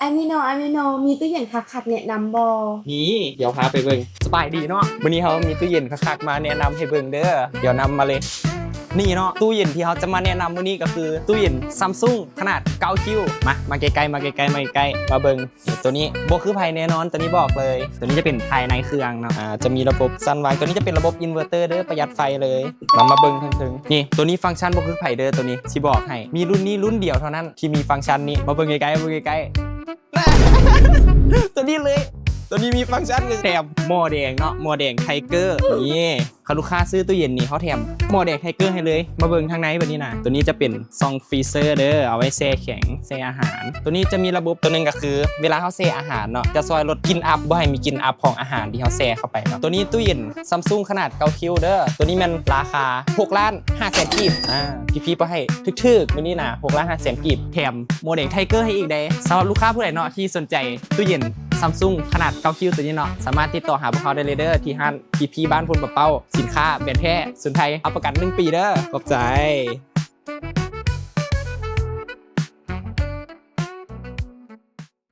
ອາມິໂນ ອາມິໂນ ມີຕູ້ເຢັນຄັກໆແນະນຳບໍ່? ມີ ດຽວພາໄປເບິ່ງ. ສະບາຍດີເນາະ, ມື້ນີ້ເຮົາມີຕູ້ເຢັນຄັກໆມາແນະນຳໃຫ້ເບິ່ງເດີ. ດຽວນຳມາເລີຍ. ນີ້ເນາະ, ຕູ້ເຢັນທີ່ເຮົາຈະມາແນະນຳມື້ນີ້ກໍຄືຕູ້ເຢັນ Samsung ຂະໜາດເກົ້າຄິວ. ມາ ມາໃກ້ໆ ມາໃກ້ໆ ມາໃກ້ໆ ມາເບິ່ງ. ໂຕນີ້ບໍ່ຄືໃຜແນ່ນອນ, ໂຕນີ້ບອກເລີຍ. ໂຕນີ້ຈະເປັນພາຍໃນເຄື່ອງເນາະ, ອ່າ ຈະມີລະບົບສັ່ນໄຫວ. ໂຕນີ້ຈະເປັນລະບົບ inverter ເດີ, ປະຢັດໄຟເລີຍ. ມາ ມາເບິ່ງເທິງໆ. ນີ້ ໂຕນີ້ຟັງຊັນບໍ່ຄືໃຜເດີ, ໂຕນີ້ຊິບອກໃຫ້. ມີລຸ້ນນີ້ລຸ້ນດຽວເທົ່ານັ້ນທີ່ມີຟັງຊັນນີ້. ມາເບິ່ງໃກ້ໆ ເບິ່ງໃກ້ໆ. ໂຕນີ້ເລີຍ, ໂຕນີ້ມີຟັງຊັນ ແຖມໝໍ້ແດງເນາະ, ໝໍ້ແດງ Tiger ນີ້. ຄັນລູກຄ້າຊື້ຕູ້ເຢັນນີ້ ເຮົາແຖມໝໍ້ແດງ Tiger ໃຫ້ເລີຍ. ມາເບິ່ງທາງໃນບັດນີ້ນະ. ໂຕນີ້ຈະເປັນຊ່ອງ freezer ເດີ, ເອົາໄວ້ແຊ່ແຂງ ແຊ່ອາຫານ. ໂຕນີ້ຈະມີລະບົບໂຕໜຶ່ງກໍຄື ເວລາເຮົາແຊ່ອາຫານເນາະ ຈະຊ່ອຍລົດກິ່ນອັບ, ບໍ່ໃຫ້ມີກິ່ນອັບຂອງອາຫານທີ່ເຮົາແຊ່ເຂົ້າໄປເນາະ. ໂຕນີ້ຕູ້ເຢັນ Samsung ຂະໜາດເກົ້າຄິວເດີ. ໂຕນີ້ແມ່ນລາຄາຫົກລ້ານຫ້າແສນກີບ. ອ່າ ພີ່ໆບໍ່ໃຫ້ ຖືກໆມື້ນີ້ນະ ຫົກລ້ານຫ້າແສນກີບ, ແຖມໝໍ້ແດງ Tiger ໃຫ້ອີກເດ້. ສຳລັບລູກຄ້າຜູ້ໃດເນາະທີ່ສົນໃຈຕູ້ເຢັນ Samsung ຂະໜາດເກົ້າຄິວໂຕນີ້ເນາະ, ສາມາດຕິດຕໍ່ຫາພວກເຮົາໄດ້ເລີຍເດີ ທີ່ຮ້ານ ພີພີ ບ້ານໂພນປະເປົ້າ. ສິນຄ້າແບຣນແທ້ ຊຸນໄທ ຮັບປະກັນໜຶ່ງປີເດີ. ຂອບໃຈ.